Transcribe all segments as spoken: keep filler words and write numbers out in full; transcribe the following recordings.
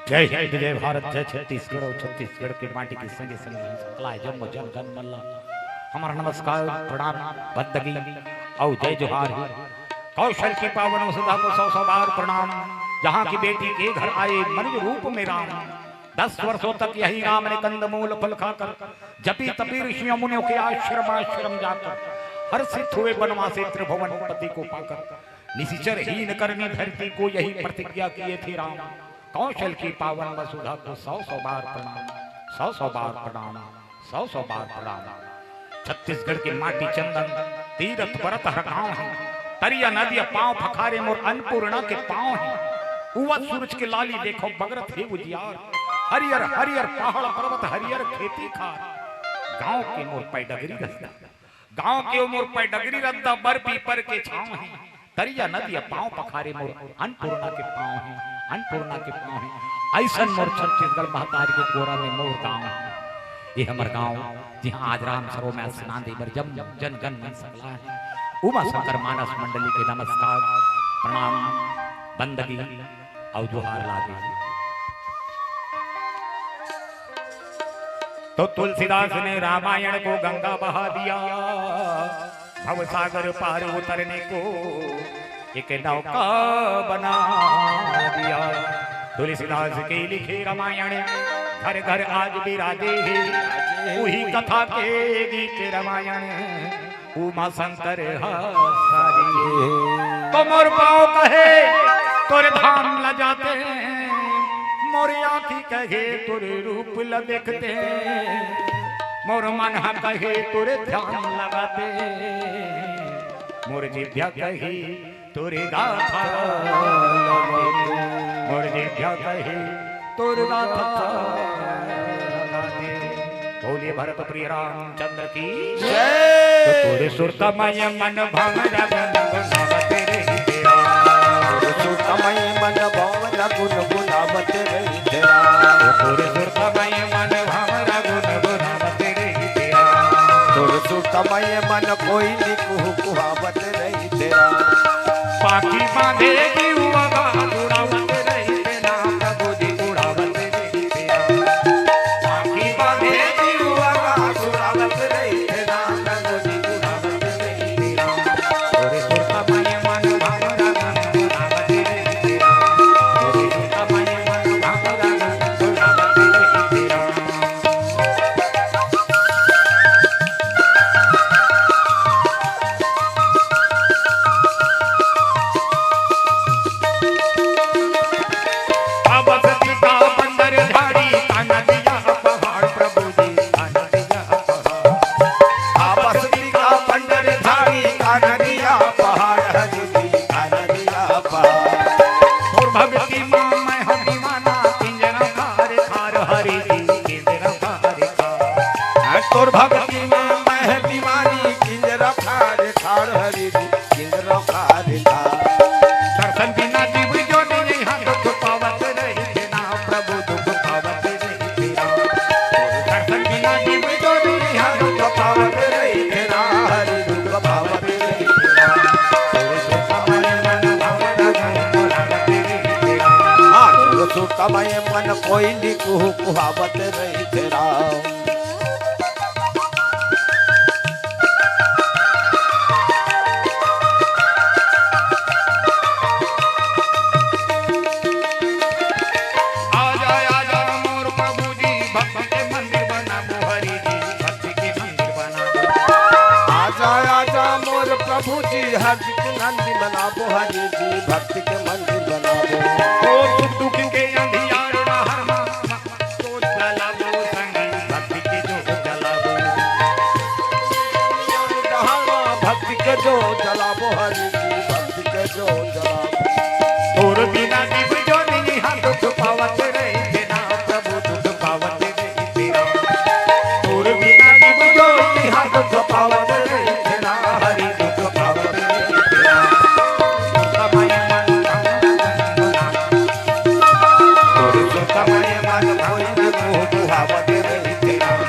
जय हिंद, जय भारत, जय छत्तीसगढ़। अउ छत्तीसगढ़ के माटी के संगे संगे सकला जम्मो जनगण मन ला हमर नमस्कार, प्रणाम, बंदगी अउ जय जोहार हे। कौशल की पावन वसुधा को सौ सौ बार प्रणाम। जहाँ की बेटी के घर आए मनुज रूप में राम। दस वर्षों तक यही राम ने कंदमूल फल खाकर, जपी तपी ऋषियों मुनियों के आश्रम आश्रम जाकर, हर्षित हुए बनवासी त्रिभुवन पति को पाकर। निशिचर हीन करनी धरती को यही प्रतिज्ञा किए थे राम। कौशल की पावन वसुधा को सौ सौ बार प्रणाम, सौ सौ बार प्रणाम, सौ सौ बार प्रणाम। छत्तीसगढ़ की माटी चंदन, तीरथ बरत हर गांव हे। तरिया नदिया पांव पखारे मोर अन्नपूर्णा के पांव हे। उवत सूरज के लाली देखो बगरत हे उजियार। हरियर हरियर पहाड़ पर्वत हरियर खेती खार। गांव के मोर पैडगरी रस्ता, गांव के मोर पैडगरी रद्दा बर पीपर के छांव हे। तरिया नदिया पांव पखारे मोर अन्नपूर्णा के पांव हे, अन्नपूर्णा के पांव हे। अइसन मोर छत्तीसगढ़ महतारी के कोरा में मोर गांव हे। ये हमर गांव, जिहां आज राम सरोवर में स्नान दे बर जम्मो जनगण मन सकला हे। उमा शंकर मानस मंडली के नमस्कार, प्रणाम, बंदगी अउ जोहार लागे। तो तुलसीदास ने रामायण को गंगा बहा दिया, भव सागर पार उतरने को एक नौका बना दिया। तुलसीदास के लिखे रामायण घर घर आज विराजे हे, उही कथा के गीत रामायण उमा शंकर हंसारी। तो मोर पाँव कहे तोर धाम ला जाते, मोर आँखी कहे तोर रूप ला देखते, मोर मन ह कहे तोर ध्यान लगाते, मोर जिभ्या कही तोर गाथा लगाते, मोर जिभ्या कही तोर गाथा लगाते। बोलिए भरत प्रिय रामचंद्र की जय। तो तोर सुरतमय मन भंवर गुन गुनावत रहिथे राम। तोर सुरतमय मन भंवर गुन गुनावत रहिथे राम। तो तोर सुरतमय मन भंवर गुन गुनावत रहिथे राम। तोर सुरतमय मन कोइली कुहकुहावत रहिथे राम। पाखी बांधे जीव गा उड़ावत रहिथे ना प्रभु जी उड़ावत रहिथे। पाखी बांधे जीव गा उड़ावत रहिथे ना प्रभु जी उड़ावत रहिथे। तोर सुरतमय मन भंवर गुन गुनावत रहिथे। तोर सुरतमय मन भंवर गुन गुनावत रहिथे। बस्ती का बंदर झाड़ी का नदिया पहाड़ प्रभु जी का नदिया पहाड़। बस्ती का बंदर झाड़ी का नदिया पहाड़ हरि जी का नदिया पहाड़। तोर भक्ति में मैं हूँ दीवाना, किंजरा खार खार हरि जी, किंजरा खार खार। तोर भक्ति में मैं हूँ दीवानी, किंजरा खार खार हरि जी, किंजरा खार खार। दर्शन बिना जीव जो नहीं हाथ पावत रहिथे ना प्रभु दुख पावत रहिथे ना। दर्शन बिना जीव जो नहीं हाथ पावत रहिथे ना हरि दुख पावत रहिथे ना। तोर सुरतमय मन भंवर गुन गुनावत रहिथे ना। हाँ, तोर सुरतमय मन कोइली कुहकुहावत रहिथे राम। आजा, आजा मोर प्रभु जी, भक्ति के मंदिर बनाबो हरि जी, भक्ति के मंदिर बनाबो। आजा, आजा मोर प्रभु जी, हरि के मंदिर बनाबो हरि जी, भक्ति के मंदिर बनाबो। ओ सुख दुख के अंधियार डहर मा, तो जलाबो संगी, भक्ति के जोत जलाबो। डहर मा भक्ति के जोत जलाबो हरि जी, भक्ति के जोत जलाबो। तोर बिना जीव जो नहीं हाथ पावत रहिथे ना प्रभु दुख पावत रहिथे ना। तोर बिना जीव जो नहीं हाथ पावत रहिथे ना हरि दुख पावत रहिथे ना। सुरतमय मन तोर सुरतमय मन कोइली कुहकुहावत रहिथे राम।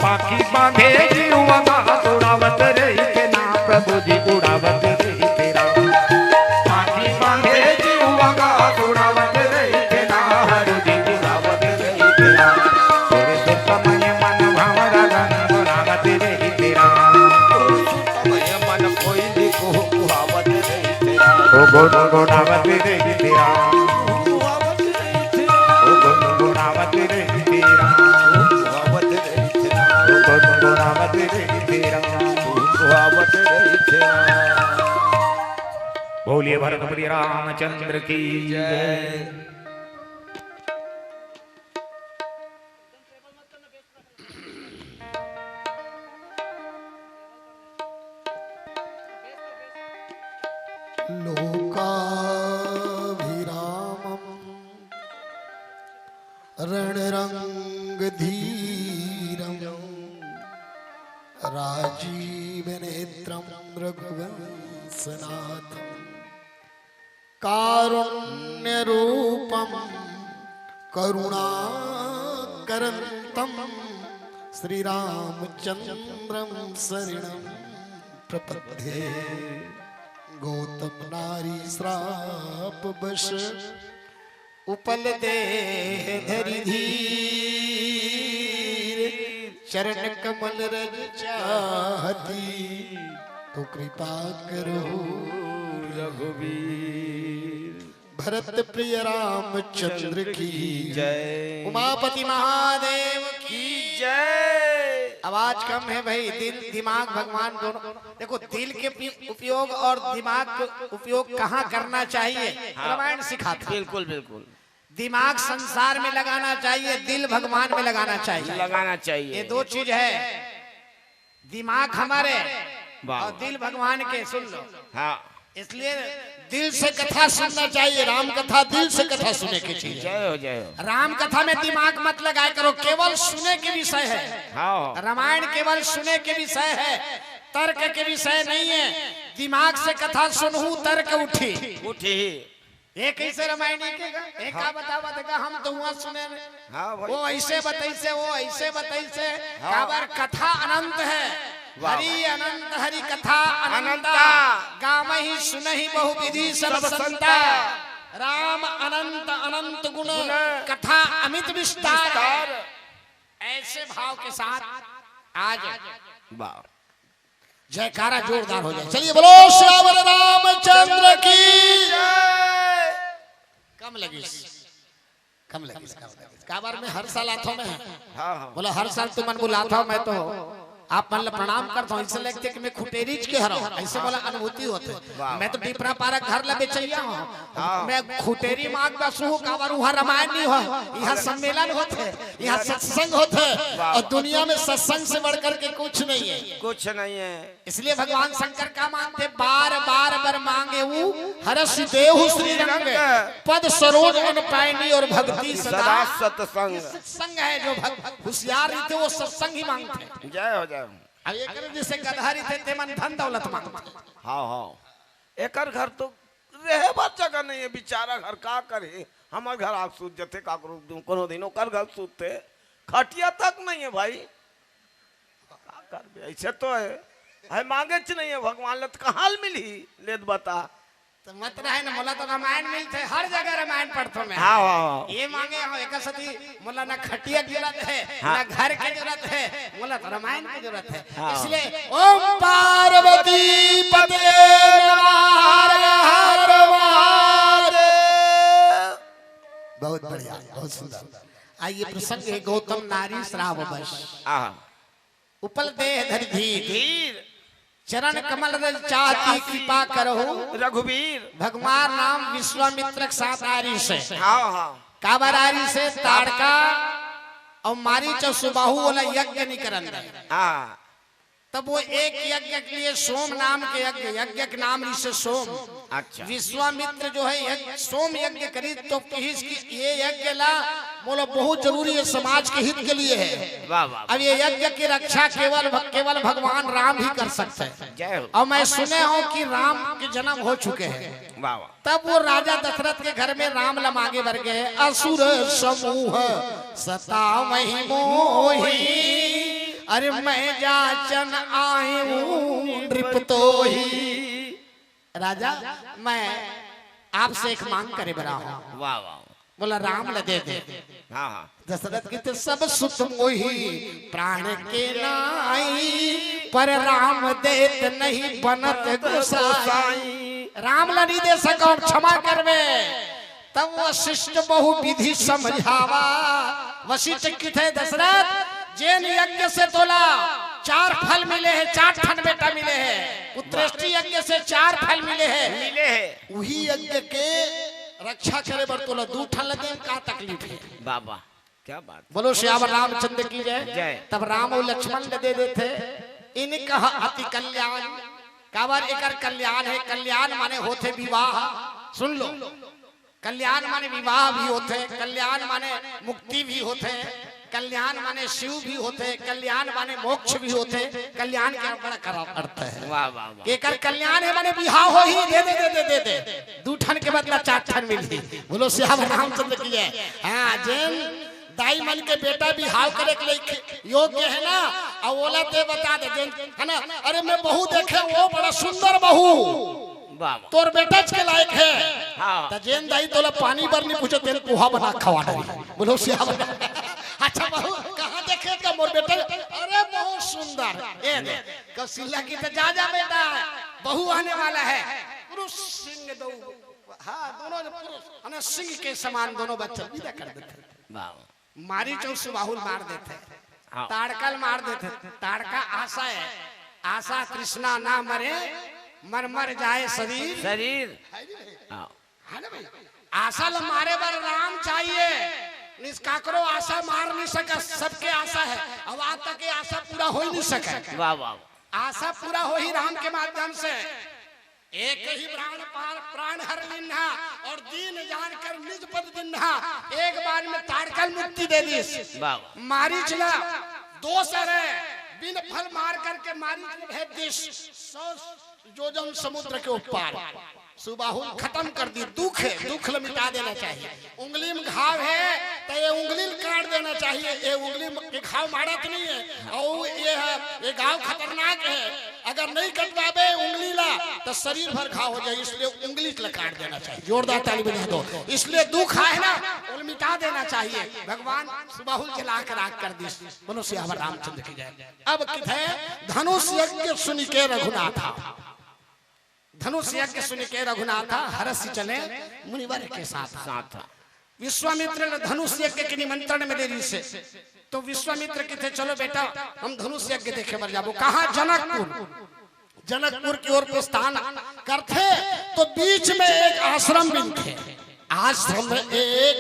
पाखी बांधे जीव गा उड़ावत रहिथे ना प्रभु जी उड़ावत रहिथे राम। पाखी बांधे जीव गा उड़ावत रहिथे ना हरि जी गुनगुनावत रहिथे राम। ओ गुनगुनावत रहिथे राम। ओ गुनगुनावत रहिथे राम। बोलिए भरतपुरी रामचंद्र की जय। लोकाभिरामं रणरंगधीरं राजीवनेत्रं रघुवंशनाथं कारुण्यरूपं करुणाकरन्तं श्रीरामचन्द्रं शरणं प्रपद्ये। गौतम नारी श्राप बश उपल देह धरि धीर, चरण कमल रज चाहती, तो कृपा करहु रघुवीर। भरत प्रिय रामचंद्र की जय। उमापति महादेव की जय। आवाज कम है भाई, दिल दिमाग भगवान दोनों। देखो, दिल के पि-, उपयोग और दिमाग के उपयोग कहाँ करना चाहिए, हाँ। रामायण सिखाता है। बिल्कुल, बिल्कुल। दिमाग संसार में लगाना चाहिए, दिल भगवान में लगाना चाहिए। लगाना चाहिए। ये दो चीज है, दिमाग हमारे वाह। और दिल भगवान के। सुन लो। हाँ। इसलिए दिल से कथा सुनना चाहिए, राम कथा दिल से कथा सुने के चाहिए। जय हो, जय हो। राम कथा में दिमाग मत लगाया करो, केवल सुने के विषय है। हाँ। रामायण केवल सुने के विषय है, तर्क के विषय नहीं है। दिमाग से कथा सुनहु, तर्क उठी। उठी। ये कैसे रामायण के गा? ये का बतावा देखा, हम तो हुआ सुने में। हाँ भाई। वो ऐसे बताइसे, वो ऐसे बताइसे। हाँ। काबर कथा अनंत है। वाह, हरि वाह। अनंत, हरि कथा अनंता। अनंता। गावहि सुनहि बहु विधि सब सब संता। संता। राम अनंत अनंत गुण, गुण। कथा अमित विस्तार है। विस्तार। ऐसे भाव के साथ आज वाह। जयकारा जोरदार हो जाए। चलिए, बोलो सियावर रामचंद्र की। कम लगिस, कम लगिस, कम लगिस। काबर में हर साल आथो मैं। हाँ, हाँ। बोला, हर साल तुमन बुलाथो, मैं तो आप मन ला प्रणाम करथो, ऐसे लगथे कि मैं खुटेरीच के हरव, ऐसे बोला अनुभूति होथे। वाह। मैं तो डिपरा पारा घर ला बेचैया हूँ। हाँ। मैं खुटेरी माग बसहूँ, काबर उहाँ रामायण नहीं हो, यहाँ सम्मेलन होथे, यहाँ सत्संग होथे। वाह। और दुनिया में सत्संग से बढ़ करके कुछ नहीं है। कुछ नहीं है। इसलिए भगवान शंकर का मानथे, बार बार बर मांगेउ हरषि देहु श्रीरंग, पद सरोज अन पायनी और भक्ति सदा। सदा सत्संग। ये सत्संग है, जो भग-, होशियार रहिथे वो सत्संग ही मांगथे। जय हो, जय हो। अब एकर जैसे गधा रहिथे, ते मन धन दौलत मांगथे। हाँ, हाँ। एकर घर तो रहे बर जगह नहीं है, बेचारा घर का करे। हमर घर आग सूत जथे, काकरो कोनो दिन ओकर घर सूतथे, खटिया तक नहीं है भाई। का करबे, ऐसे तो है, है मांगेच नहीं है भगवान ला, तो कहाँ ले मिलही, ले तो बता। तो मत रहे ना, मोला तो रामायण मिलथे, हर जगह रामायण पढ़थो मैं। हाँ, हाँ, हाँ। ये मांगे हो, एक सती मोला ना खटिया की जरूरत है, हाँ। ना घर की जरूरत है, मोला तो रामायण की जरूरत है। हाँ। इसलिए ओम पार्वती पते नमः, हर हर महादेव। बहुत बढ़िया, बहुत सुंदर। आइए, प्रसंग है गौतम नारी श्राप बश। आहा। उपल देह धरि धीर। धीर। चरण कमल रज चाहती चाहती कृपा करहु। रघुवीर। भगवान राम विश्वामित्र के साथ आरिस हे। हाँ, हाँ। काबर आरिस हे? ताड़का और मारीच और सुबाहु वाला यज्ञ नहीं करन दे। हाँ। तब वो एक यज्ञ के लिए सोम नाम के यज्ञ, यज्ञ के नाम रिहिस हे सोम। अच्छा। विश्वामित्र जो है यज्ञ, सोम यज्ञ करिस तो किहिस कि ये यज्ञ ला मोला बहुत जरूरी है, समाज के हित के लिए है। वाह, वाह, अब ये यज्ञ की रक्षा केवल भ-, केवल भगवान राम ही कर सकते हैं। जय हो। और मैं सुने हूँ कि राम के जन्म हो चुके हैं। वाह, वाह। तब वो राजा दशरथ के घर में राम ला मांगे बर गए, असुर समूह सतावहि मोहि, अरे मैं जाचन आयु नृप तोहि। राजा, मैं आपसे एक मांग करे बर आए हूँ। वाह, वाह। बोला, राम ला दे दे। हाँ, हाँ। दशरथ कहिथे, सब सुत मोहि प्राण के नाई, पर राम देत नहीं बनत गोसाई। राम ला नहीं दे सकव, क्षमा करबे। तब वशिष्ठ बहु विधि समझावा। वशिष्ठ किथे, दशरथ, जेन यज्ञ से तोला चार फल मिले हे, चार ठन बेटा मिले हे, पुत्रेष्टि यज्ञ से चार फल मिले हे, मिले हे। उही यज्ञ के रक्षा करे बर तोला दू ठन लगे, का तकलीफ हे? बाबा, क्या बात। बोलो सियावर रामचंद्र की जय। जय। तब राम अउ लक्ष्मण ल दे देथे। इनकह अति कल्याण, काबर एकर कल्याण हे, कल्याण माने होथे विवाह। सुन लो, कल्याण माने विवाह भी होथे, कल्याण माने मुक्ति भी होथे, कल्याण माने शिव भी होथे, कल्याण माने मोक्ष भी होथे। कल्याण के बड़ा खराब अर्थ हे। वाह, वाह, वाह। एकर कल्याण हे माने बिहाव होही, दे दे, दे दे, दे दे, दू ठन के बदला चार ठन मिलही। बोलो सियावर रामचंद्र की जय। हाँ, जेन दाई मन के बेटा बिहाव करे के लायक योग्य हे ना, अउ ओला ते बता दे, जेन, हे ना, अरे मैं बहू देखे, वो बड़ा सुंदर बहू, वाह, वाह। तोर बेटा के लायक हे। हाँ। त जेन दाई तोला पानी बर नहीं पूछे, तेन पोहा बना खवा डरी। बोलो सियावर। अच्छा बहू, कहाँ देखे का मोर बेटा? अरे बहुत सुंदर। ए दे, कौशल्या की तो जा, जा बेटा, बहू आने वाला है। पुरुष सिंह दो, हाँ, दोनों जो पुरुष, माने सिंह के समान दोनों बच्चे विदा कर देथे। वाह। मारीच अउ सुबाहुल मार देथे। हाँ। ताड़का ल मार देथे। ताड़का आशा हे, आशा तृष्णा ना मरे, मर मर जाए शरीर। शरीर। हे जी भाई? हाँ। हे ना भाई? आशा ल मारे बर राम चाहिए, निस काकरो आशा मार नहीं सकस, सबके आशा हे। अब आज तक ये आशा पूरा हो ही नहीं सके। वाह, वाह। आशा पूरा होही राम के माध्यम से। एक ही प्राण पार, प्राण हर लिन्हा, अउ दीन जानकर निज पद दिन्हा। एक बार में ताड़का ल मुक्ति दे दिस। वाह। मारीच ला दो सरे बिन फल मार करके मारीच ल भेज दिस सौ जोजन समुद्र के उपार। सुबाहुल खतम कर दी। दुख हे, दुख ल मिटा देना चाहिए। उंगली में घाव हे, त ये उंगली ल काट देना चाहिए। ये उंगली म-, के घाव माड़त नहीं हे। अउ ये ह-, ये घाव खतरनाक हे। अगर नहीं कटवाबे उंगली ला, त शरीर भर घाव हो जाए। इसलिए उंगली ल काट देना चाहिए। जोरदार ताली बजा दो। इसलिए दुख आए ना, ओला मिटा देना चाहिए। भगवान सुबाहुल जला के राख कर दिस। बोलो सियावर रामचंद्र की जय। अब किथे, धनुष यज्ञ सुनि के रघुनाथा। धनुष यज्ञ सुनि के रघुनाथा, हरषि चले मुनिवर के साथ। साथ। विश्वामित्र ल धनुष यज्ञ के निमंत्रण मिले रिहिसे, तो विश्वामित्र किथे, चलो बेटा, हम धनुष यज्ञ देखे बर जाबो। कहाँ? जनकपुर। जनकपुर की ओर प्रस्थान करथे, तो बीच में एक आश्रम मिलथे। आश्रम एक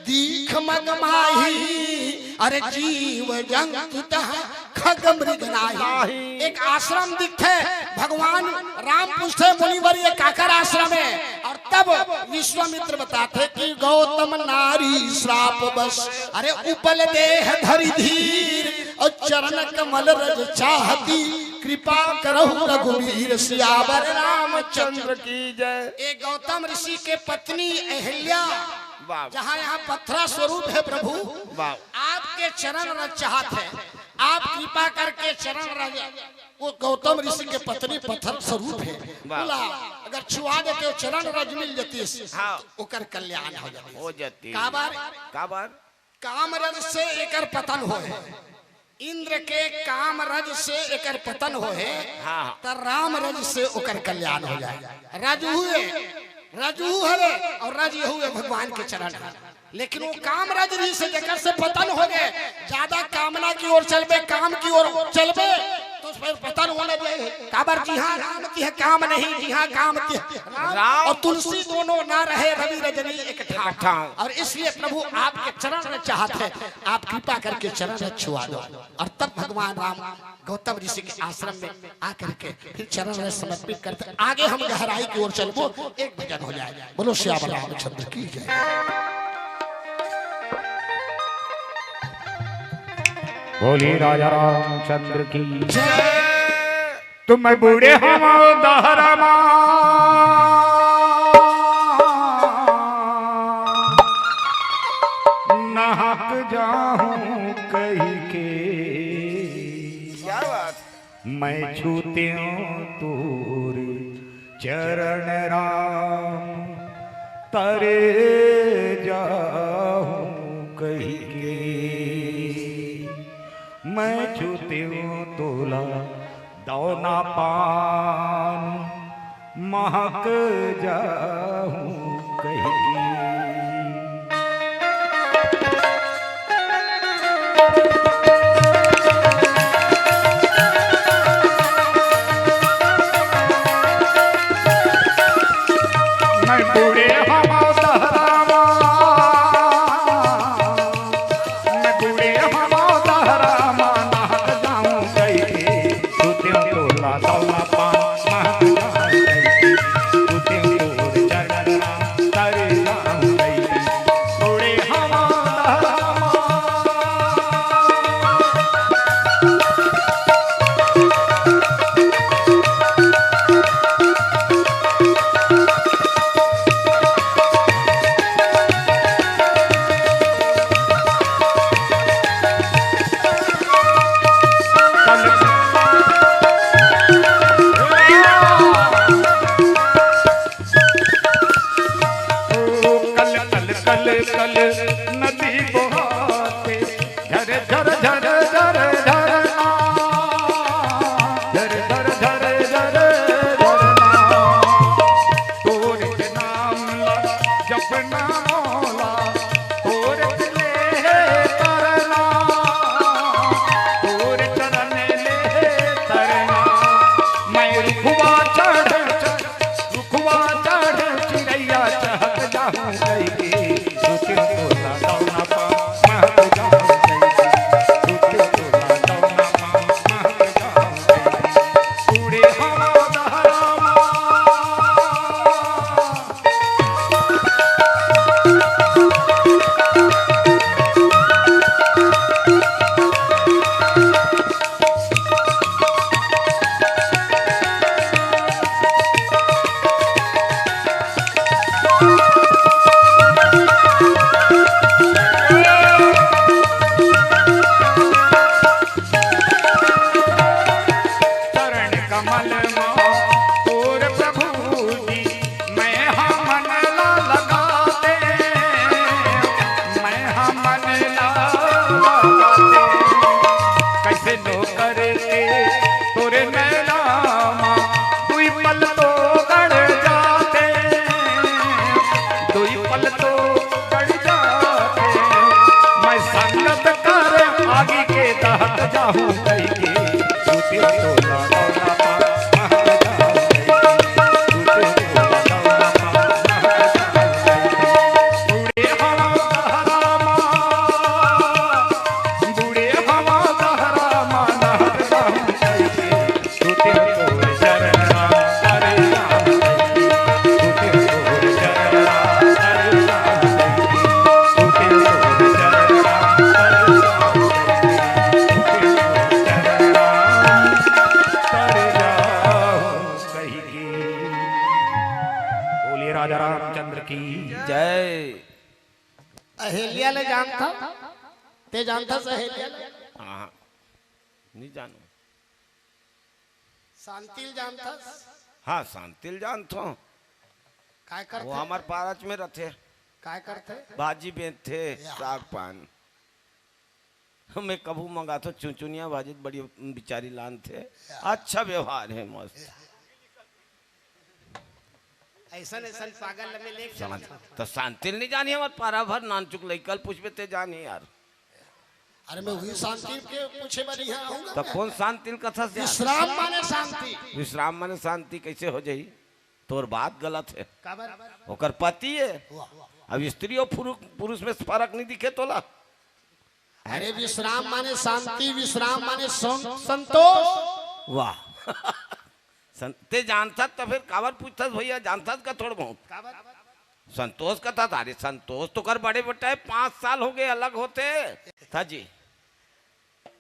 दीख मग माही, अरे जीव जंतु तह खग मृग नाही। एक आश्रम दिखथे, भगवान राम पूछथे, मुनिवर ये काकर आश्रम हे? अउ तब विश्वामित्र बताथे कि गौतम नारी श्राप बस, अरे उपल देह धरि धीर, अउ चरण कमल रज चाहती, कृपा करहु रघुवीर। सियावर रामचंद्र की जय। ए गौतम ऋषि के पत्नी अहिल्या, वाह। जहाँ यहाँ पत्थरा स्वरूप हे प्रभु, वाह। आपके चरण रज चाहत हे, आप कृपा करके चरण रज, वो गौतम ऋषि के पत्नी पत्थर स्वरूप हे। वाह। बोला, अगर छुआ देते हो चरण रज मिल जतिस, हाँ। तो ओकर कल्याण हो जातिस। हो जातिस। काबर? काबर? काम रज से एकर पतन होय। इंद्र के काम रज से एकर पतन होय, हाँ। त राम रज से ओकर कल्याण हो जाए। रज हुए, रज हु हरे अउ रज यहू हे भगवान के चरण हे। लेकिन वो काम रज रहिसे जेकर से पतन हो गए, ज्यादा कामना की ओर चलबे, काम की ओर चलबे, तो उस पर पतन होने दे। काबर जिहाँ राम तिह काम नहीं, जिहाँ काम तिह राम। राम। अउ तुलसी दोनों ना रहे, रवि रजनी एक ठाम। ठाम। अउ इसलिए प्रभु आपके चरण रज चाहत हे, आप कृपा करके चरण रज छुआ दो। अउ तब भगवान राम गौतम ऋषि के आश्रम में आकर के फिर चरण रज समर्पित करथे। आगे हम गहराई की ओर चलबो, एक भजन हो जाए। बोलो सियावर रामचंद्र की जय। बोली राजा रामचंद्र की जय। तुम बूढ़े हवो दहरमा, नहक जाहूं कहि के। क्या बात। मैं छूतेंव तोर चरण राम, तरे जाहूं कहि के। मैं छूतेंव तोला दौना पान, महक जाहूं कहीं। मैं बूढ़े हवं दहरा मा, मैं बूढ़े हवं दहरा मा, महक जाहूं कहिके, सुतेंव तोला दौना पान, महक जाहूं कहिके, सुतेंव तोर चरण मा, तर जाहूं कहिके, बूढ़े हवं दहरा मा। कल कल कल कल नदी बोहाथे, झर झर झर झर झरना, झर झर झर झर झरना। तोर के नाम ला जपना मोला, तोर ले हे तरना, तोर चरण ले हे तरना। मैं रुखवा चढ़ चढ़, रुखवा चढ़ चिरैया चहक जाहूं कहिके, सुतेंव तोला दौना पान, महक जाहूं कहिके, सुतेंव तोला दौना पान, महक जाहूं कहिके, बूढ़े हवं दहरा मा। चरण कमल मा तोर प्रभु जी, मैं हा मन ला लगा दे, मैं हा मन ला लगा दे। कइसे नो करके तोरे नैना मा, दुई पल तो गड़ जाते, दुई पल तो गड़ जाते। मैं संगत कर आगी के दहक जाहूं कहिके, सुतेंव तोला दौना पान, महक जाहूं कहिके, सुतेंव तोला दौना पान, महक जाहूं कहिके। बूढ़े हवं दहरा मा, बूढ़े हवं दहरा मा, महक जाहूं कहिके, सुतेंव तोर चरण मा, तर जाहूं कहिके, सुतेंव तोर चरण मा, तर जाहूं कहिके, सुतेंव तोर चरण मा, तर जाहूं कहिके, सुतेंव तोर चरण मा, तर जाहूं कहिके। बोलिए राजा रामचंद्र की जय। अहिल्या ले जानथस? ते जानथस अहिल्या ले? हाँ, नहीं जानों। शांति ल जानथस? हाँ, शांति ल जानथों। काय करथे? वो हमर पारच में रथे। काय करथे? भाजी बेचथे, या। साग पान। मैं कभू मंगाथों चुनचुनिया भाजी, बड़ी बिचारी लानथे। या। अच्छा व्यवहार हे, मस्त। या। अइसन, अइसन पागल में लेके समझ। चलथों। त शांति ल नहीं जानी, हमर पारा भर नानचुक लइका ल पूछबे ते जानी यार। अरे मैं उही शांति के पूछे बर इहाँ आहूँ ना त मैं। कोन शांति ल कथस यार? विश्राम माने शांति। विश्राम माने शांति कइसे हो जाही? तोर बात गलत हे। काबर? ओकर पति हे। वाह। अब स्त्री अउ पुरु-, पुरुष में फरक नहीं दिखे तोला? अरे विश्राम माने शांति, विश्राम माने सं-, संतोष। वाह। सं-, ते जानथस त फिर काबर पूछथस भइया, जानथस का थोड़ बहुत? काबर? संतोष कथस, अरे संतोष तोकर बड़े बेटा हे, पाँच साल हो गे अलग होते। था जी।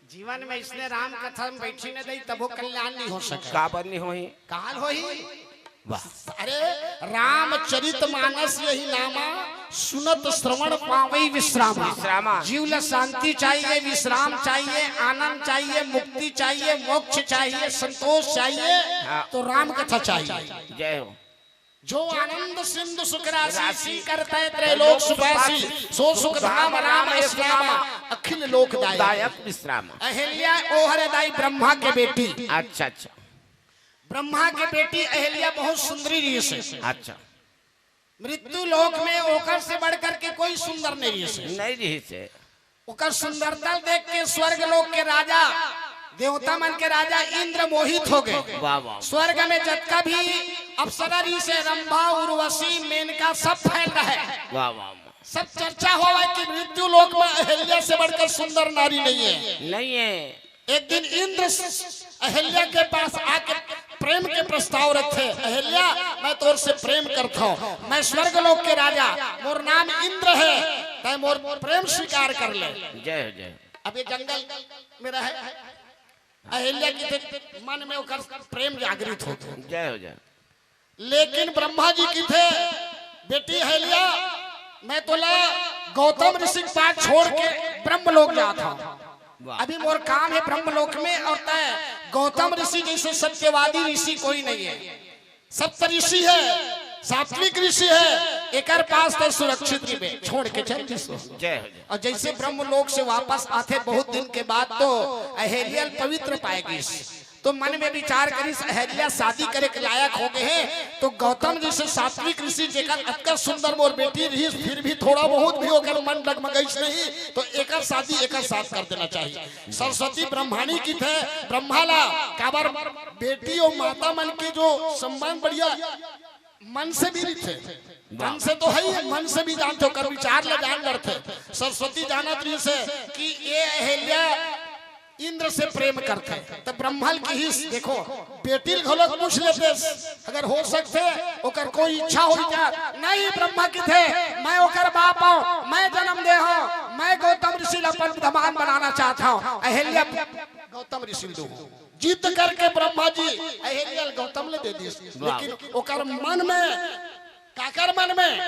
जीवन में इसने राम कथा में बैठी न दई, तभो कल्याण नहीं हो सके। काबर नहीं होही? काल होही। वाह। अरे रामचरित मानस यही नामा, सुनत श्रवण पावई विश्रामा। विश्रामा। जीव ला शांति चाहिए, विश्राम चाहिए, आनंद चाहिए, मुक्ति चाहिए, मोक्ष चाहिए, संतोष चाहिए, हाँ। तो राम कथा चाहिए। जय हो। जो आनंद सिंधु सुख राशि, राशि। सी करता है त्रैलोक सुवासी, सो सुख धाम राम यश नामा, अखिल लोक दायक। दायक विश्रामा। अहिल्या ओहर दाई ब्रह्मा के बेटी। अच्छा, अच्छा। ब्रह्मा के बेटी अहिल्या बहुत सुंदरी रहिस हे। अच्छा। मृत्यु लोक में ओकर से बढ़ करके कोई सुंदर नहीं रहिस हे। नहीं रहिस हे। ओकर सुंदरता देख के स्वर्ग लोक के राजा, देवता मन के राजा इंद्र मोहित हो गए। वाह, वाह। स्वर्ग में जतका भी अप्सरा रहिस हे, रंभा, उर्वशी, मेनका, सब फैल रहे। वाह, वाह, वाह। सब चर्चा होवे कि मृत्यु लोक में अहिल्या से बढ़कर सुंदर नारी नहीं है। नहीं है। एक दिन इंद्र स-, अहिल्या के पास आके प्रेम के प्रस्ताव रखे, "अहिल्या, मैं तोर से प्रेम करता हूँ, मैं स्वर्ग लोक के राजा, मोर नाम इंद्र है, तय मोर प्रेम स्वीकार कर ले।" जय हो, जय हो। अब ये जंगल में रहे, अहिल्या के मन में ओकर प्रेम जागृत हो गए। जय हो, जय। लेकिन ब्रह्मा जी कथे, "बेटी अहिल्या, मैं तोला गौतम ऋषि के पास छोड़ के ब्रह्मलोक जात हूँ। वाह। अभी मोर काम है ब्रह्मलोक में, और तय गौतम ऋषि जैसे सत्यवादी ऋषि कोई नहीं है, सप्त ऋषि है, सात्विक ऋषि है, एकर पास तय सुरक्षित रहिबे, छोड़ के चल दिस।" जय हो, जय। और जैसे ब्रह्मलोक से वापस आथे बहुत दिन के बाद, तो अहिल्या ल पवित्र पाए गिस। तो मन में विचार करिस, अहिल्या शादी करे के लायक हो गए हैं, तो गौतम जैसे सात्विक ऋषि, जेकर अतका सुंदर मोर बेटी रहिस, फिर भी थोड़ा बहुत भी ओकर मन डगमगाइस नहीं, तो एकर शादी एकर साथ कर देना चाहिए। सरस्वती ब्रह्माणी कथे ब्रह्मा ला, काबर बेटी और माता मन के जो सम्मान बढ़िया मन से भी रहिथे, तन से तो है ही, मन से भी जानथे, ओकर विचार ला जान डरथे। सरस्वती जानत रहिस हे कि ये अहिल्या इंद्र से प्रेम करथे। त ब्रह्मा ल किहिस, "देखो, बेटी ल घलो पूछ लेते, अगर हो सकथे, ओकर कोई इच्छा हो जात।" नहीं, ब्रह्मा कथे, "मैं ओकर बाप हूँ, मैं जन्म दे हूँ, मैं गौतम ऋषि ल अपन विद्यमान बनाना चाहता हूँ, अहिल्या गौतम ऋषि ल दूँ।" जिद करके ब्रह्मा जी अहिल्या ल गौतम ल दे दिस। वाह। लेकिन ओकर मन में, काकर मन में?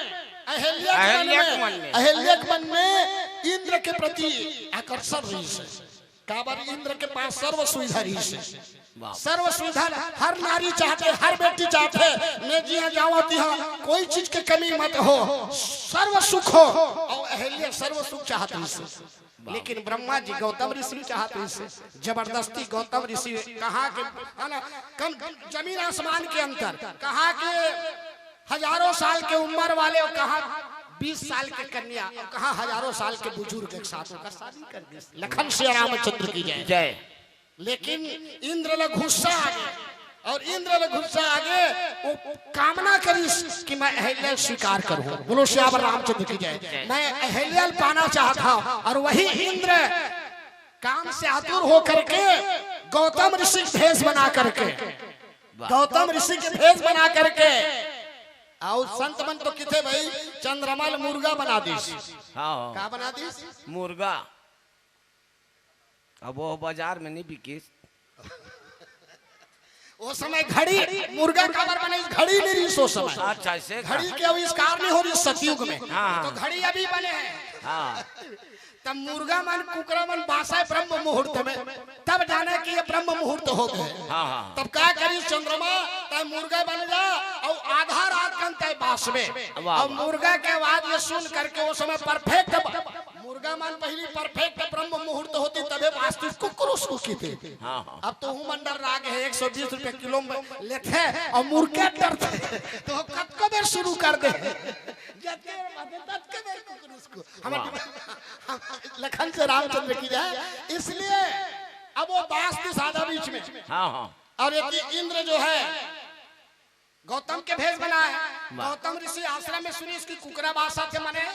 अहिल्या के मन अहिल्या के में, मन में। अहिल्या के मन में इंद्र के प्रति आकर्षण रहिस हे। काबर इंद्र के पास सर्व सुविधा रहिस हे। वाह। सर्व सुविधा हर नारी चाहथे, हर बेटी चाहथे, मैं जिहाँ जावँ तिहाँ कोई चीज के कमी मत हो, सर्व सुख हो। और अहिल्या सर्व सुख चाहत रहिस हे। लेकिन ब्रह्मा जी गौतम ऋषि चाहत रहिस हे, जबरदस्ती गौतम ऋषि कहाँ के, है ना, कम जमीन आसमान के अंतर, कहाँ के हजारों साल के उम्र वाले और कहाँ बीस साल के कन्या और कहाँ हजारों साल के बुजुर्ग के साथ ओकर शादी कर दिस। लखन सिया रामचंद्र की जय। जय। लेकिन इंद्र ल गुस्सा आ गया, और इंद्र ल गुस्सा आ गया, वो कामना करिस कि मैं अहिल्या ल स्वीकार करूँ। बोलो सियावर रामचंद्र की जय। मैं अहिल्या ल पाना चाहता हूँ। और वही इंद्र काम से आतुर हो करके गौतम ऋषि के भेष बना करके, वाह। गौतम ऋषि के भेष बना करके, और संत मन तो कथे भाई, चंद्रमा ल मुर्गा बना दिस। हाँ, हाँ। का बना दिस? मुर्गा। अब वो बाजार में नहीं बिकिस। ओ समय घड़ी, मुर्गा काबर बने, घड़ी नहीं रहिस ओ समय। अच्छा, ऐसे का? घड़ी के आविष्कार नहीं हो रहिस सतयुग में। हाँ। तो घड़ी अभी बने हैं। हाँ। तब मुर्गा मन, कुकरा मन बासय ब्रह्म मुहूर्त में, तब जाने कि ये ब्रह्म मुहूर्त हो गए। हाँ, हाँ। तब का करिस चंद्रमा, तय मुर्गा बन जा और आधा रात कन तय बास में। वाह, और वाह। मुर्गा के आवाज ये सुन करके ओ समय परफेक्ट मुर्गा मन पहिली परफेक्ट ब्रह्म मुहूर्त होती, तभे बासतिस कुकुरुस कथे। हाँ, हाँ। अब तो हूँ मंडल राग है, एक सौ बीस रुपया किलो में लेथे और मुर्गा डरथे, तो कतको बेर शुरू कर दे। जतके बेर बाजे, ततके बेर कुकुरुस। वाह। हम लखन से रामचंद्र की जय। इसलिए अब वो बासतिस आधा बीच में। हाँ, हाँ। और ये इंद्र जो है, गौतम के भेष बनाए। वाह। गौतम ऋषि आश्रम में सुनिस कि कुकरा बासत हे, मने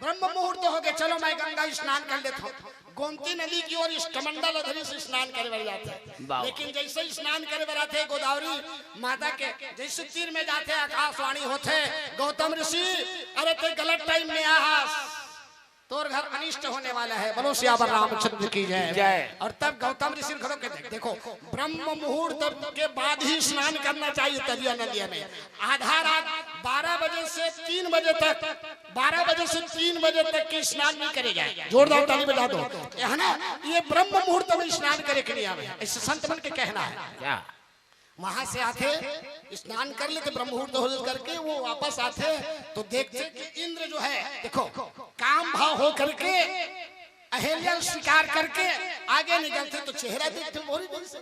ब्रह्म मुहूर्त हो गए, चलो मैं गंगा स्नान कर लेता हूँ। गोमती नदी की ओर इस कमंडल धरिस स्नान करे बर जाथे। वाह। लेकिन जैसे ही स्नान करे बर आथे गोदावरी माता के, जैसे तीर में जाथे, आकाशवाणी होथे, "गौतम ऋषि, अरे तय गलत टाइम में आए हस।" तोर घर अनिष्ट होने वाला है। बोलो सियावर रामचंद्र की जय। जय। और तब गौतम ऋषि घरों के देख, देखो, ब्रह्म मुहूर्त के बाद ही स्नान करना चाहिए तरिया नदिया में। आधा रात बारह बजे से तीन बजे तक, बारह बजे से तीन बजे तक की स्नान नहीं करे जाए। जोरदार ताली बजा दो, है ना? ये ब्रह्म मुहूर्त में स्नान करे के नियम है, ऐसे संत मन के कहना है। क्या? वहां से आथे, स्नान कर लेथे, ब्रह्म मुहूर्त हो करके वो वापस आथे, तो देखथे कि इंद्र जो है, देखो, काम भाव हो करके अहिल्या स्वीकार करके आगे निकलथे, तो चेहरा देखथे मोरी जैसे।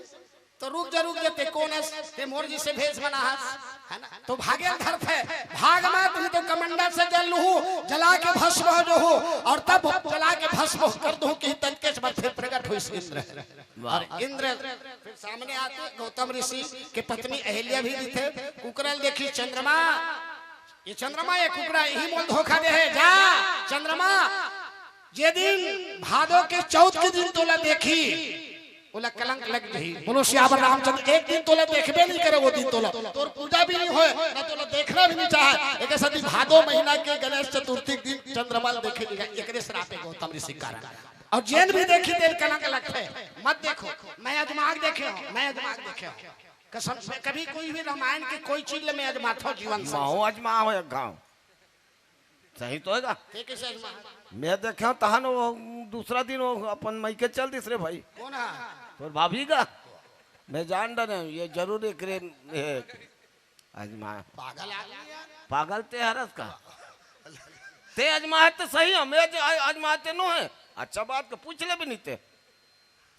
तो रुक जा, रुक जा, ते कोन हस, ते मोर जइसे भेष बना हस, है ना? तो भागे ल धरथे, भाग मत, नहीं तो कमंडल से जल लूहू, जला के भस्म हो जाहू, और तब जला के भस्म कर दूहू कि ततकेच बर फिर प्रगट होइस इंद्र। वाह। और इंद्र फिर सामने आथे, गौतम ऋषि के पत्नी अहिल्या भी दिखथे, कुकरा ल देखिस चंद्रमा, ये चंद्रमा, ये कुकरा, इही मोला धोखा दे हे, जा चंद्रमा, जे दिन भादो के चौथ के दिन तोला देखही, ओला कलंक लग जही। बोलो सियावर रामचंद्र, एक दिन तोला देखबे नहीं करे, वो दिन तोला, तोर पूजा भी नहीं होय, ना तोला देखना भी नहीं चाहे। एक ऐसा दिन भादो महीना के गणेश चतुर्थी के दिन चंद्रमा ल देखे नहीं जाए, एकरे श्राप हे गौतम ऋषि के कारण। और जेन भी देखही तेन कलंक लगथे, मत देखो, मैं अजमा के देखे हूँ, मैं अजमा के देखे हूँ। कसम से, कभी कोई भी रामायण के कोई चीज ल मैं अजमाथव जीवन से। महू अजमा हो एक घाव। सही तो हे गा? ते कइसे अजमा? मैं देखे हूँ, तहन वो दूसरा दिन वो अपन मइके चल दिस रे भाई। कोन हा? तोर भाभी का। मैं जान डरे हूँ, ये जरूर एकरे हे। अजमा। पागल आदमी यार। पागल ते हरस का। ते अजमा हे तो सही हे, मैं अज-, अजमाते नो हे। अच्छा बात को पूछ ले भी नहीं ते।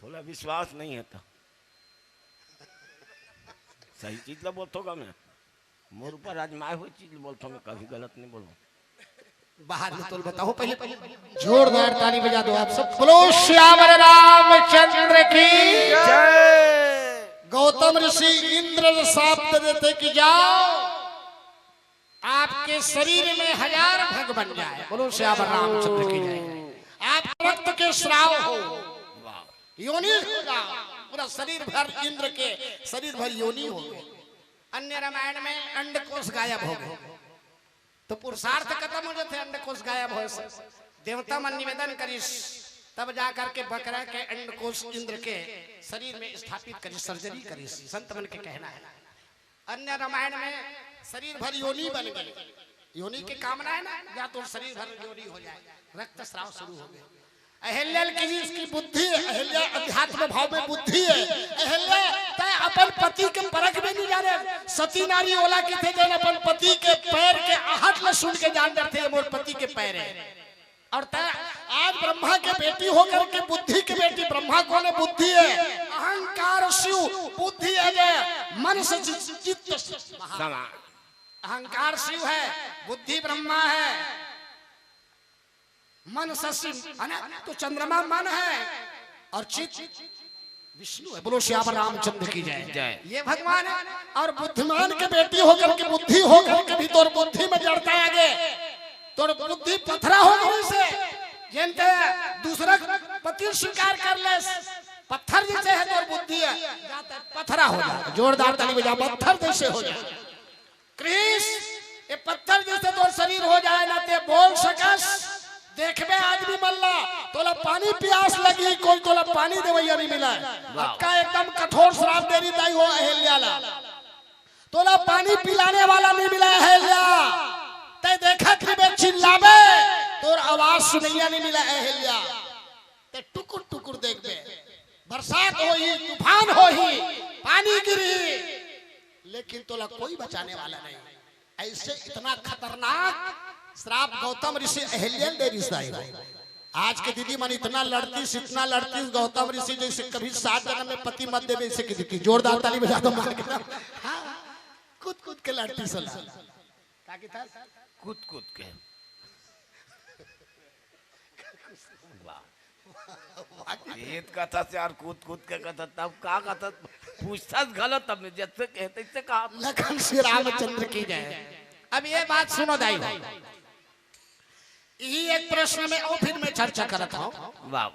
तोला विश्वास नहीं हे तो। सही चीज ला बोलथों गा मैं। मोर ऊपर आजमाए हुए चीज बोलथों मैं, कभी गलत नहीं बोलूं। बाहर में तोल बताओ पहले, पहले जोरदार ताली बजा दो आप सब। बोलो श्यावर रामचंद्र की। जय। गौतम ऋषि इंद्र ल शाप दे देथे कि जाओ, आपके शरीर में हजार भग बन जाए। बोलो श्यावर रामचंद्र की जय। आप रक्त के स्राव हो, योनि हो जाओ, पूरा शरीर भर इंद्र के शरीर भर योनि हो गए। अन्य रामायण में अंडकोश गायब हो गए, तो पुरुषार्थ खत्म हो जाथे। अंडकोश गायब होए से देवता मन निवेदन करिस, तब जा करके बकरा के अंडकोश इंद्र के शरीर में स्थापित करिस, सर्जरी करिस, संत मन के कहना है। अन्य रामायण में शरीर भर योनि बन गए। योनि के कामना है ना, या तो शरीर भर योनि हो जाए, रक्तस्राव शुरू हो गए। अहिल्या ल किहिस कि बुद्धि, अहिल्या अध्यात्म भाव में बुद्धि हे। अहिल्या, तैं अपन पति के परख भी नहीं जाने। सती नारी ओला कहिथे, जेन अपन पति के पैर के आहट ल सुन के जान डरथे, ये मोर पति के पैर हे। और तैं आज ब्रह्मा के बेटी होकर के बुद्धि के बेटी, ब्रह्मा कोन हे? बुद्धि हे। अहंकार शिव, बुद्धि हे जे मन से चि-, चित्त समा। अहंकार शिव हे, बुद्धि ब्रह्मा हे, मन शशि, है ना? तो चंद्रमा मन हे और चित्त विष्णु हे। बोलो श्यावर रामचंद्र की जय। जय। ये भगवान हे। और बुद्धिमान के बेटी होकर के, बुद्धि होकर के भी तोर बुद्धि में जड़ता आ गे, तोर बुद्धि पथरा हो गई से, जेन तैं दूसरा पति स्वीकार कर ले, पत्थर जैसे हे तोर बुद्धि हे, पथरा हो जाए। जोरदार ताली बजा, पत्थर जैसे हो जाए। कृष्ण, ये पत्थर जैसे तोर शरीर हो जाए ना, तैं बोल सकस, देखबे आदमी मन ला, तोला पानी पियास लगी, कोई तोला पानी देवैया नहीं मिला। वाह। अतका एकदम कठोर श्राप दे रही ताई हो अहिल्या ला, तोला पानी पिलाने वाला नहीं मिला अहिल्या। तैं देखत रहिबे, चिल्लाबे, तोर आवाज सुनैया नहीं मिला अहिल्या। तैं टुकुर टुकुर देखबे, बरसात होही, तूफान होही, पानी गिरही, लेकिन तोला कोई बचाने वाला नहीं। ऐसे इतना खतरनाक श्राप गौतम ऋषि अहिल्या ल दे रिहिस दाई हो। आज के दीदी मन इतना लड़तीस, इतना लड़तीस, गौतम ऋषि जैसे कभी सात जन्म में पति मत देवे, ऐसे की दीदी। जोरदार ताली बजा दो मार के। हाँ, कूद कूद के लड़तीस ओला। का कहिथस? कूद कूद के। वाह। ये तो कथस यार, कूद कूद के कथस, तब का कथस? पूछथस घलो तब में, जैसे कहे तैसे कहा। लखन श्री रामचंद्र की जय। अब ये बात सुनो दाई हो, यही एक प्रश्न में और फिर मैं चर्चा करत हूँ। वाह।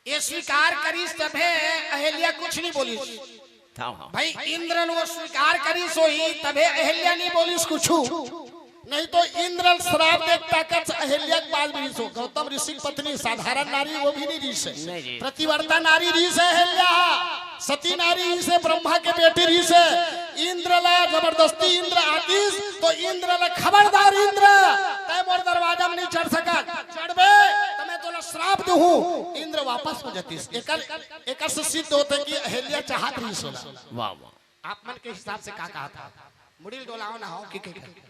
ये स्वीकार करिस तभे अहिल्या कुछ नहीं बोलिस। हाँ, हाँ। भाई, इंद्र ने वो स्वीकार करिस होही, तभे अहिल्या नहीं बोलिस कुछ। नहीं तो इंद्र श्राप देख ताकत से अहिल्या के पास भी रिहिस हो। गौतम ऋषि की पत्नी साधारण नारी वो भी नहीं रिहिस हे। नहीं रिहिस। पतिव्रता नारी रिहिस हे अहिल्या, सती नारी रिहिस हे, ब्रह्मा के बेटी रिहिस हे। इंद्र ला जबरदस्ती इंद्र आतिस तो इंद्र ला, "खबरदार इंद्र, तैं मोर दरवाजा में नहीं चढ़ सकत, चढ़बे त मैं तोला श्राप दूहूं।" इंद्र वापस हो जातिस। एकर, एकर से सिद्ध होथे कि अहिल्या चाहत रिहिस ओला। वाह, वाह। आप मन के हिसाब से का कहा था? मुड़ी ल डोलाओ ना हो कि, कि, कि?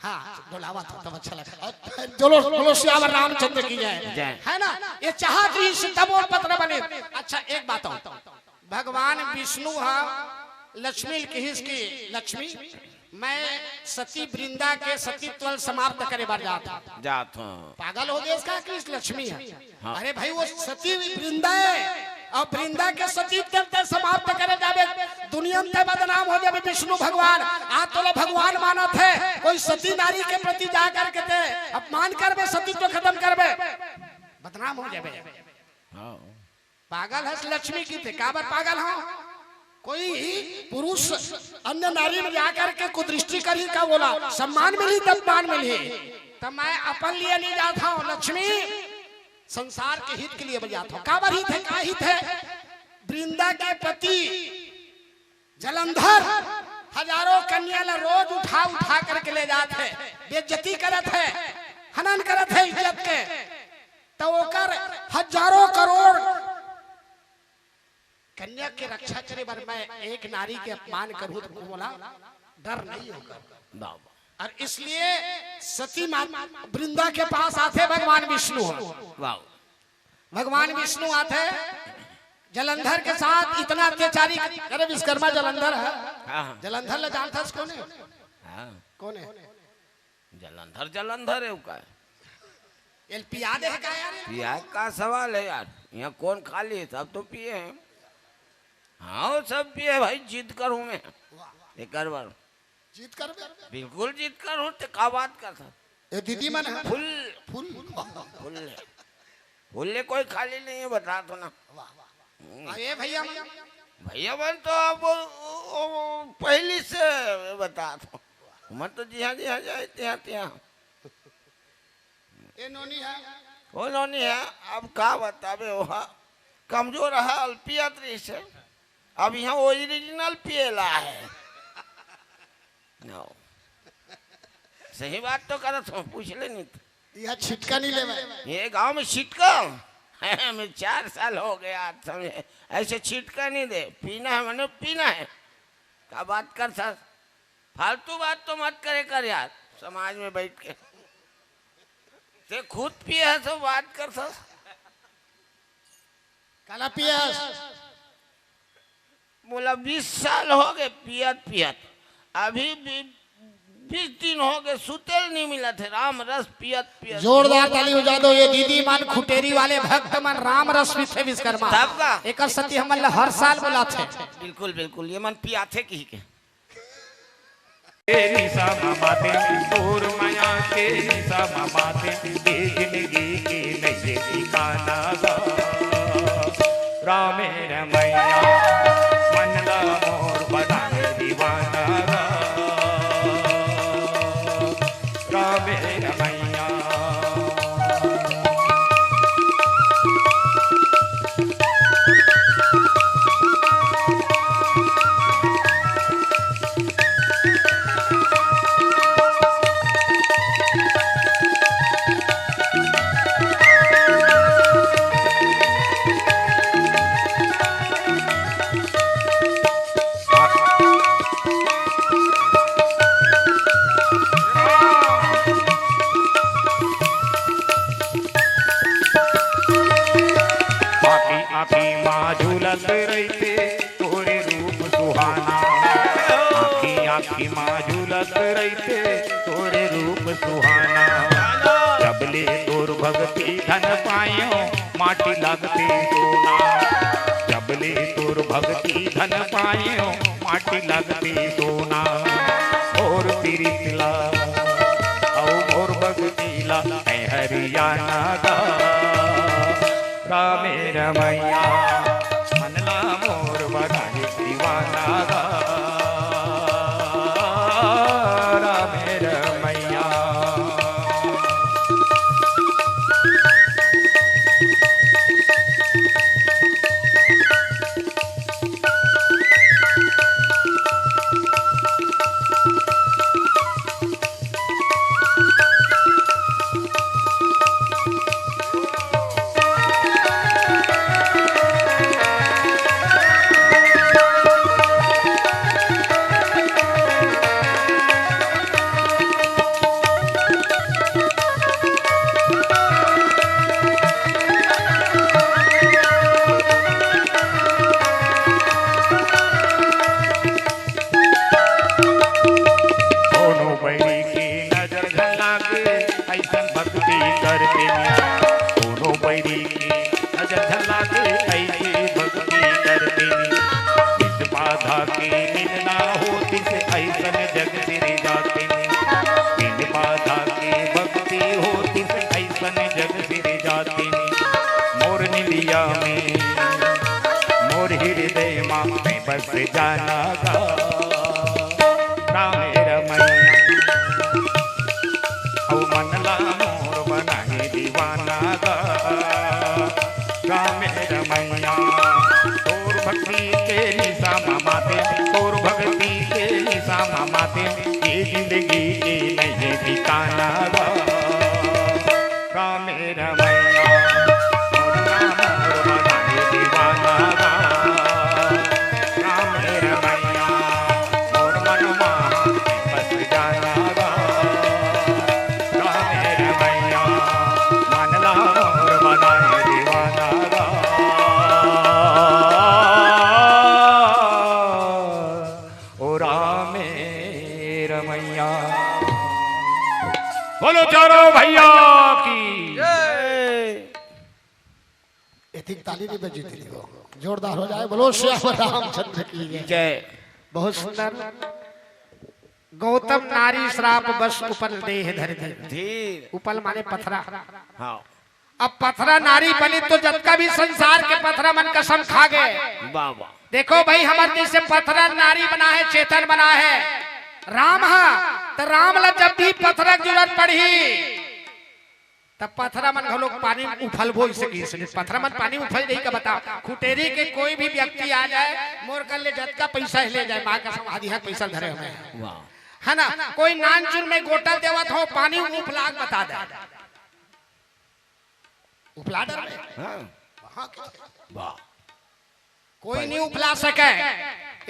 हाँ, डोलावा था तब अच्छा लगा। और जोलो, बोलो सियावर रामचंद्र की जय। जय। है ना? ये चाहत रिहिस तब वो पत्नी बनी। अच्छा, एक बात और। भगवान विष्णु ह लक्ष्मी ल किहिस कि लक्ष्मी, मैं सती वृंदा के सतीत्व ल समाप्त करे बर जात हूँ। जात हूँ। पागल हो गए इसका कि इस लक्ष्मी है? हाँ। अरे भाई, वो सती वृंदा है, और वृंदा के सतीत्व ते समाप्त करे जाबे, दुनिया में ते बदनाम हो जाबे। विष्णु भगवान, आ तोला भगवान मानत है, कोई सती नारी के प्रति जा करके ते अपमान करबे, सतीत्व खत्म करबे, बदनाम हो जाबे। हाँ। पागल हस लक्ष्मी किथे, काबर पागल हव? कोई पुरुष अन्य नारी में जाकर के कुदृष्टि करही का बोला, सम्मान मिलही तब मान मिलही। तब मैं अपन लिए नहीं जात हूँ लक्ष्मी, संसार के हित के लिए मैं जात हूँ। काबर हित है, का हित है? वृंदा के पति जलंधर हजारों कन्या ला रोज उठा उठा करके ले जात है, बेइज्जती करत है, हनन करत है इज्जत के। तो ओकर हजारों करोड़ कन्या के रक्षा करे बर मैं एक नारी के अपमान करूं तो मोला डर नहीं होगा। बाबा। और इसलिए सती माता वृंदा के पास आथे भगवान विष्णु ह। वाह। भगवान विष्णु आथे जलंधर के साथ इतना अत्याचारी। अरे विश्वकर्मा जलंधर है। हाँ, हाँ। जलंधर ल जानथस कोने? हाँ। कोने? जलंधर, जलंधर है का? एल पिया दे है का यार? पिया का सवाल है यार? यहाँ कौन खाली है? सब तो पिए हैं। हाँ, वो सब पिए भाई, जीत कर हूँ मैं। वाह। एक बार। जीत कर बे? बिल्कुल जीत कर हूँ, ते का बात करता? ए दीदी मन है। फुल। फुल। फुल है। फुल ले कोई खाली नहीं है, बता दो ना। वाह, वाह, वाह। हम्म। आ, ये भैया मन? भैया मन तो अब वो, वो, वो पहली से बता दो। मन तो जिहाँ, जिहाँ जाए, तिहाँ, तिहाँ। ए नोनी है। वो नोनी है, अब का बताबे, वो कमजोर है, अल्पियत रही से। अब यहाँ ओरिजिनल पिएला है। नो। सही बात तो करत हो, पूछ ले नहीं तो। यह छिटका नहीं लेवे। ये गांव में छिटका है, मैं चार साल हो गया आज समझे, ऐसे छिटका नहीं दे, पीना है मने पीना है। का बात कर सर, फालतू बात तो मत करे कर यार, समाज में बैठ के। ते खुद पिए है तो बात कर सर। काला पियस? मोला बीस साल हो गए पियत पियत, अभी भी बीस दिन हो गए सुतेल नहीं मिला थे, राम रस पियत पियत। जोरदार ताली बजा दो, ये दीदी मन, खुटेरी वाले भक्त मन, राम रस पीथे विश्वकर्मा। तब का? एकर सती हमन ला हर साल बुलाथे। बिल्कुल, बिल्कुल, ये मन पियाथे कही के। तेरी समा माते, तोर मया तेरी समा माते, ये जिंदगी की नहीं ठिकाना गा। रामे रमैया, मन ला मोर बनाए दीवाना गा। रामे रमैया। आँखी आँखी मा झूलत रहिथे तोरे रूप सुहाना, आँखी आँखी मा झूलत रहिथे तोरे रूप सुहाना। जब ले तोर भक्ति धन पायो, माटी लगथे सोना। जब ले तोर भक्ति धन पायो, माटी लगथे सोना। मोर पिरित ला, अउ मोर भक्ति ला, ऐ हरियाना गा। रामे रमैया, मन ला मोर बनाए दीवाना गा। रामे रमैया। के मिलना होतिस अइसन जग सिरजातिन, बिन बाधा के भक्ति होतिस अइसन जग सिरजातिन। मोर निंदिया में, मोर हृदय मा तैं बस जाना गा, राम रमैया। अउ मन ला मोर बनाहे दीवाना गा, राम रमैया। तोर भक्ति के निशा मा माते, तोर भक्ति के निशा मा माते, ये जिंदगी के नहीं ठिकाना गा, राम रमैया। मोर राम मोर बनाए दीवाना गा, राम रमैया। मोर मन मा बस जाना गा, राम रमैया। मन ला मोर बनाए दीवाना गा, ओ राम रमैया। बोलो चारों भैया की। एतिक ताली नहीं बजी थी वो। जोरदार हो जाए। बोलो श्याम रामचंद्र की जय। जय। बहुत सुंदर। गौतम नारी श्राप बस उपल देह धर धीर। धीर। उपल माने पथरा। हाँ। अब पथरा नारी बनी तो जतका भी संसार के पथरा मन कसम खा गए। वाह, वाह। देखो भाई, हमर जैसे पथरा नारी बना है, चेतन बना है राम हा, तो राम ला जब भी पथरा के जरूरत पड़ही, तब पथरा मन घलोक पानी में उफलबो, इसे की इसने पथरा मन पानी उफल जाही का बता। खुटेरी के कोई भी व्यक्ति आ जाए, मोर कर ले जतका पैसा हे ले जाए, माँ कसम आधी हाथ पैसा धरे हमें। वाह। है ना, कोई नानचुन में गोटल देवत हो, पानी उफला के बता दे। उफला डर में। हाँ। वहाँ के वाह। कोई नहीं उफला सके।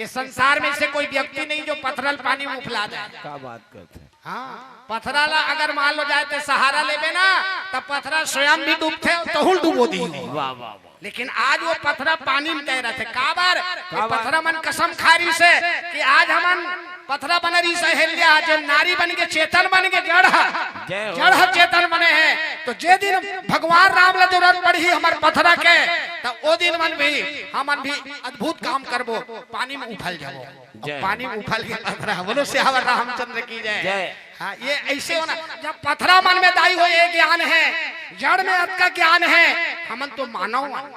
इस संसार में से कोई व्यक्ति नहीं जो पथरल पानी में उफला दे। का बात करते हैं? हाँ, पथरा ला अगर मान लो जाए तो सहारा लेबे ना, तब पथरा स्वयं भी डूबथे, तहुल डूबो दी। वाह, वाह, वाह। लेकिन आज वो पथरा पानी में तैरथे। काबर? काबर? पथरा मन कसम खा रहिसे कि आज हमन पथरा बन रहिसे अहिल्या, जे नारी बन के चेतन बन के जड़ ह, जय हो। जड़ ह चेतन बने हे। तो जे दिन भगवान राम ला जरूरत पड़ही हमर पथरा के, त ओ दिन मन भी हमन भी अद्भुत काम करबो, पानी में उफल जाबो। जय। पानी में उफल के पथरा, बोलो सियावर रामचंद्र की जय। जय। हाँ, ये ऐसे होना, जब पथरा मन में दाई हो ये ज्ञान है, जड़ में अतका ज्ञान है, हमन तो मानव मन।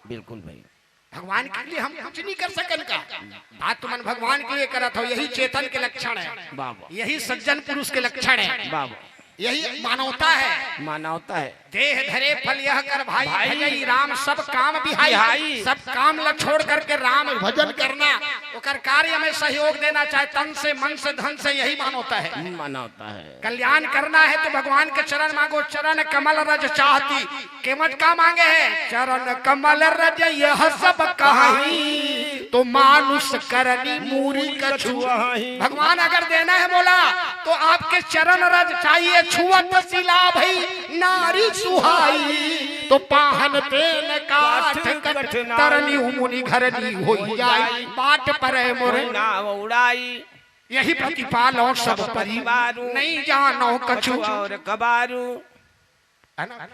बिल्कुल भाई। भगवान के लिए हम कुछ नहीं कर सकन का? बात तुमन भगवान के लिए करत हो, यही चेतन के लक्षण है, बाबा। यही सज्जन पुरुष के लक्षण है, बाबा। यही मानवता है। मानवता है। देह धरे फल यह कर भाई, भाई। भजई राम सब काम बिहाई। बिहाई। सब काम ला छोड़ करके राम भजन करना, ओकर कार्य में सहयोग देना, चाहे तन से, मन से, धन से, यही मानवता है। मानवता है। कल्याण करना है तो भगवान के चरण मांगो, चरण कमल रज चाहती। केवट का मांगे है? चरण कमल रज यह सब कहाई, तो मानुष करनी मूरी कछुआई। भगवान अगर देना है बोला तो आपके चरण रज चाहिए, छुअत सिला भई नारी सुहाई। तो पाहन तेन काठ कठ तरनी मुनि घरनी होई जाई, बाट परे मोर नाव उड़ाई। यही प्रतिपाल और सब परिवारू, नहीं जानो कछु और कबारू। है ना?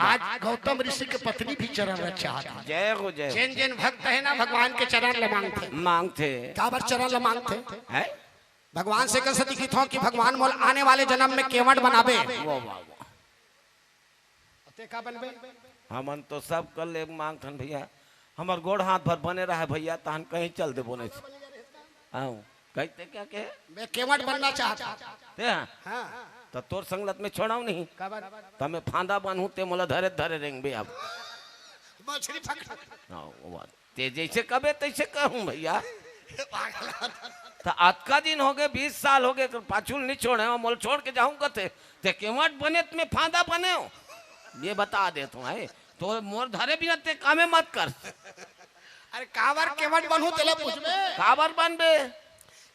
आज गौतम ऋषि के पत्नी भी चरण रज चाहत हे। जय हो, जय हो। जेन जेन भक्त है ना, भगवान के चरण ल मांगथे। मांगथे। काबर चरण ल मांगथे? है? भगवान से कस दिखित हो कि भगवान मोला आने वाले जन्म में केवट बनाबे। वाह, वाह, वाह। ते का बनबे? हमन तो सब कर ले मांगथन भैया, हमर गोड़ हाथ भर बने रहे भैया, तहन कहीं चल देबो नहीं। आओ, कहते क्या के? मैं केवट बनना चाहता। ते हाँ? हाँ। तो तोर संगत में छोड़ाऊ नहीं। काबर? तो मैं फांदा बांधू, ते मोला धरे धरे रेंगबे अब। मछली पकड़। हाँ, वो बात। ते जैसे कबे तैसे कहूँ भैया। पागल। तो अतका दिन हो गए, बीस साल हो गए, तो पाछू नहीं छोड़े, और मोल छोड़ के जाऊँ कथे। ते केवट बने त मैं फांदा बने हो, ये बता देत हूँ, है? तो मोर धरे बिना ते कामे मत कर। अरे काबर केवट बनहू तेला पूछबे? काबर बनबे?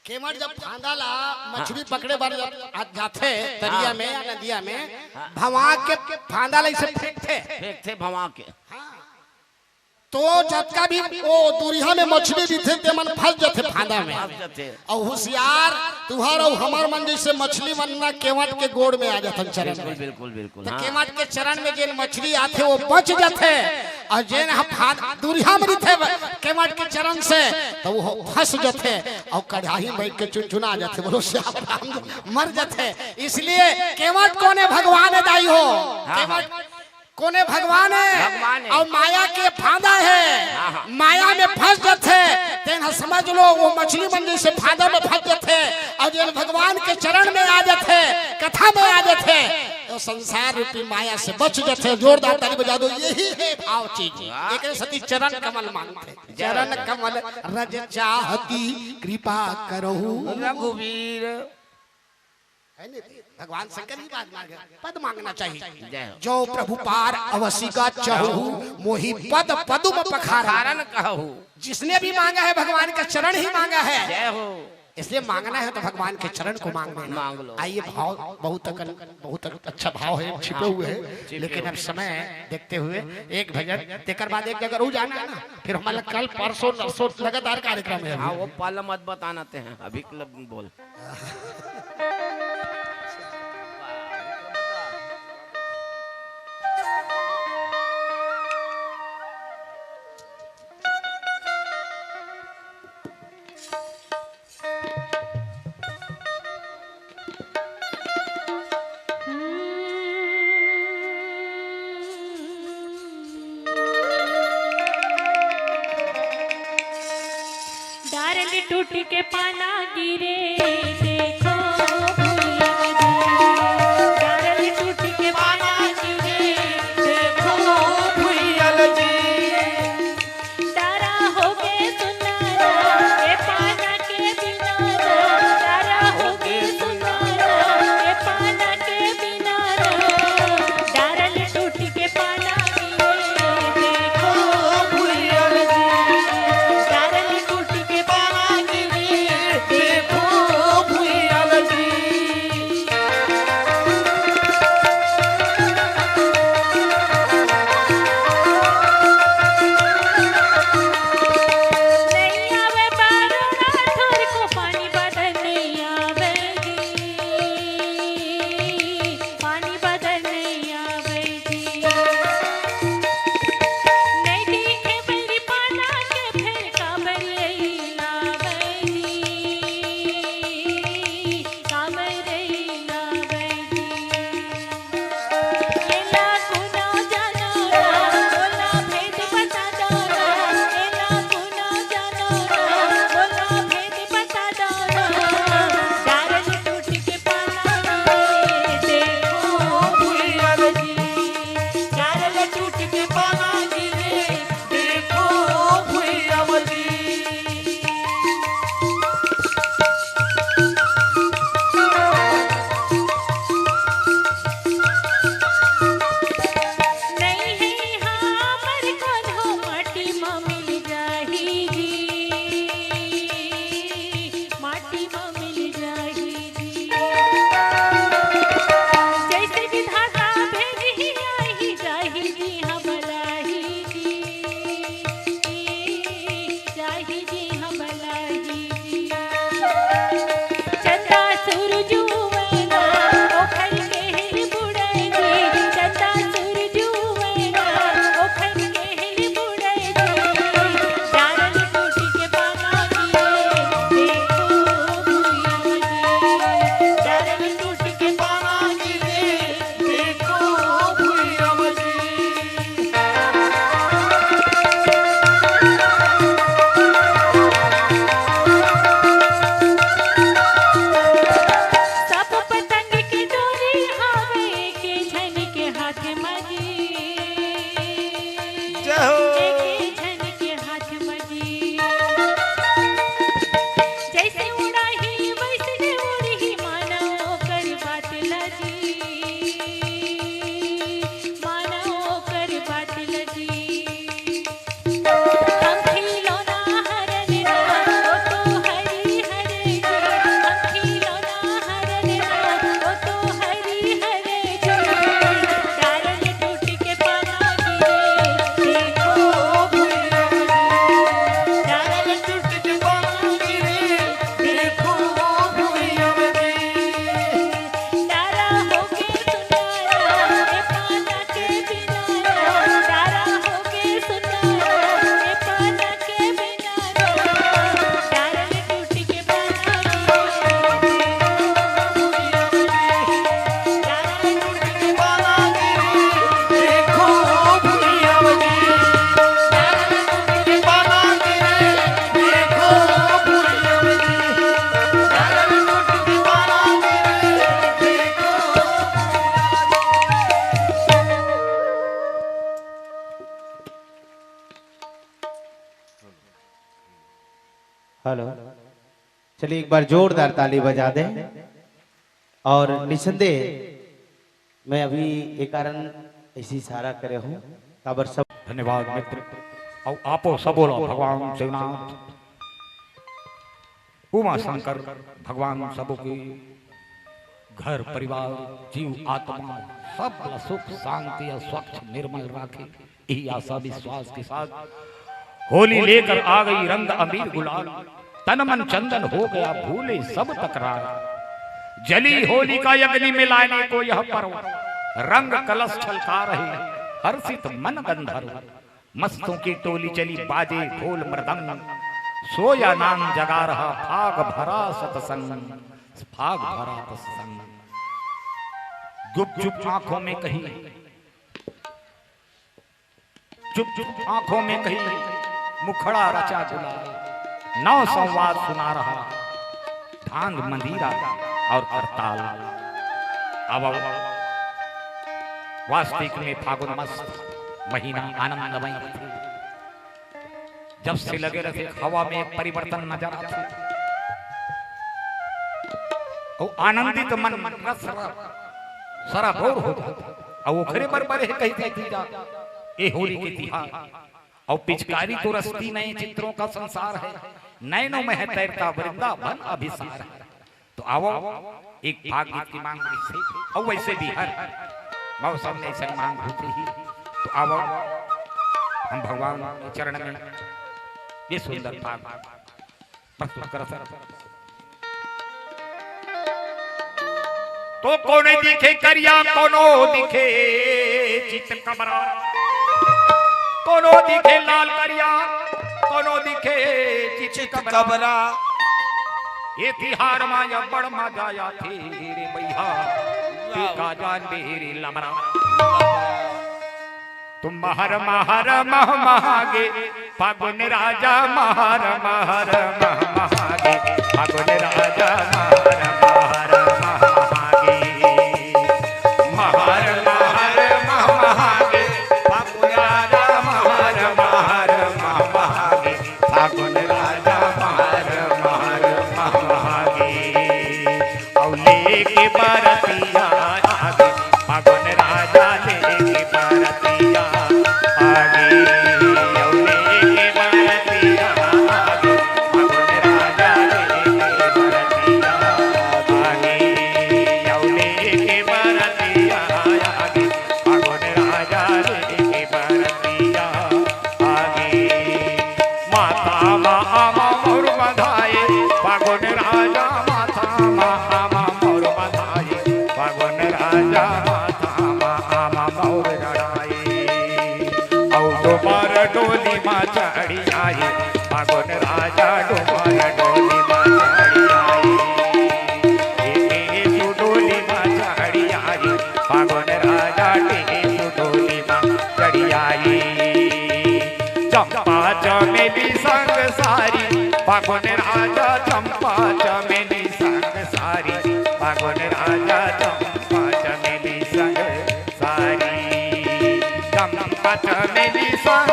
केवट जब फांदा ला मछली पकड़े बर जब आ जाथे तरिया हाँ। में या नदिया में, हाँ। भवा के फांदा ला इसे फेंकथे। फेंकथे भवा के। हाँ। तो जतका भी ओ दुरिहा में मछली दिखे ते मन फंस जथे फांदा। में। फंस जाथे। अउ हुसियार, तुहर अउ हमर मन जइसे मछली मन ना केवट के गोड़ में आ जाथन चरण में। बिल्कुल, बिल्कुल। त हाँ। केवट के चरण में जेन मछली आथे, वो बच जाथे, अउ जेन ह भाग दूरिहा में रहिथे केवट के चरण से, त वो फंस जाथे, अउ कढ़ाही में बैठ के चुनचुना जाथे। बोलो श्याम राम जी, मर जाथे। इसलिए केवट कोने भगवान हे दाई हो। हाँ, हाँ। केवट कोने भगवान हे, भगवान हे। अउ माया के फांदा हे। हाँ, हाँ। माया में फंस जाथे, तेन ह समझ लो, वो मछली मन जइसे फांदा में फंस जाथे, अउ जेन भगवान के चरण में आ जाथे, कथा में आ जाथे, तो संसार रूपी माया से बच जाथे। जोरदार ताली बजा दो, यही हे भाव चीज। वाह। एकरे सेती चरण कमल मांगथे, जय। चरण कमल रज चाहती कृपा करहु। रघुवीर। है नहीं? भगवान शंकर ही बात मांगे, पद मांगना चाहिए। जय हो। जो प्रभु पार अवसिका चहु, मोहि पद पदुम पखारा। कारण कहू। जिसने भी मांगा है, भगवान का चरण ही मांगा है। जय हो। इसलिए मांगना है तो भगवान के चरण को मांग लेना। मांग लो। आइए, भाव बहुत अकन-, बहुत अच्छा भाव है, छिपे हुए हैं, छिपे लेकिन हुए। अब समय देखते हुए एक भजन, तेकर बाद एक जगह रू जाना है ना, फिर हमारा कल परसों नरसों लगातार कार्यक्रम है अभी। हाँ, वो पल मत बताना ते हैं, अभी क्लब बोल। डारल टूट के पाना गिरे, देखो भुइयां जी। डारल टूट के पाना गिरे, देखो भुइयां जी। डारा होगे सुनारा, ए पाना के बिनारा। डारा होगे सुनारा, ए पाना के बिनारा। डारल टूट के पाना गिरे, देखो भुइयां जी। डारल टूट के पाना गिरे, देखो भुइयां जी। हेलो, चलिए एक बार जोरदार ताली बजा दें। और निसंदेह मैं अभी ये कारण ऐसी इशारा करे हूँ, काबर सब धन्यवाद मित्र। अउ आपो सबो ला भगवान शिवनाथ, उमा शंकर, भगवान सबो के घर परिवार, जीव आत्मा सब ला सुख शांति अउ स्वच्छ निर्मल राखे, यही आशा विश्वास के साथ होली लेकर आ गई रंग अबीर गुलाल। तन मन चंदन हो गया भूले सब तकरार। जली होली का अग्नि में लाने को यह पर्व, रंग कलश छलका रहे हर्षित मन गंधर्व। मस्तों की टोली चली बाजे ढोल मृदंग, सोया नाम जगा रहा फाग भरा सत्संग, फाग भरा सत्संग। गुपचुप आंखों में कहीं, चुप चुप आंखों में कहीं मुखड़ा रचा गुलाल, नव संवाद सुना रहा भांग मंजीरा और करताल। अब वास्तविक में फागुन मस्त महीना आनंदमय होथे। जब से लगे रथे हवा में परिवर्तन नजर आथे। अउ आनंदित मन रस सराबोर हो जाथे। अउ ओखरे बर बरे हे कहिथे तीजा, ए होली के तिहार। अउ पिचकारी तो रसती नए चित्रों का संसार है, नैनों में है तैरता वृंदावन अभिसार है। तो आवो, एक फाग गीत की मांग से, अउ वैसे भी हर मौसम में ऐसे मांग होती ही। तो आवो, हम भगवान के चरण में ये सुंदर फाग प्रस्तुत कर सर। तो कोनो दिखे करिया, कोनो दिखे चित कबरा, कोनो दिखे लाल करिया, कोनो दिखे चित चित कबरा। कबरा। ये तिहार मा अब्बड़ मजा आथे रे भैया, वाह। टीका जान दे रे लबरा। तुम महर महर मह महागे, फागुन राजा महर महर मह महागे, फागुन राजा महर महर मह महागे। महर महर मह महागे, फागुन राजा महर महर मह महागे, फागुन राजा महर महर मह महागे। अउ लेके बरतिया आगे, फागुन राजा लेके बरतिया आगे। अउ लेके बरतिया आगे, फागुन राजा लेके बरतिया आगे। अउ लेके बरतिया आगे, फागुन राजा लेके बरतिया आगे। माथा मा आमा मोर बंधाए, फागुन राजा माथा मा आमा मोर बंधाए, फागुन राजा माथा मा आमा मोर जड़ाए। अउ डोमर डोली मा चढ़ी आए, फागुन राजा डोमर डोली मा चढ़ी आए। ए, ए, ए, सुडोली मा चढ़ी आए, फागुन राजा टेसू डोली मा चढ़ी आई। चंपा चमेली संग सारी, फागुन राजा चंपा चमेली संग सारी, फागुन राजा चंपा चमेली संग सारी। चंपा चमेली संग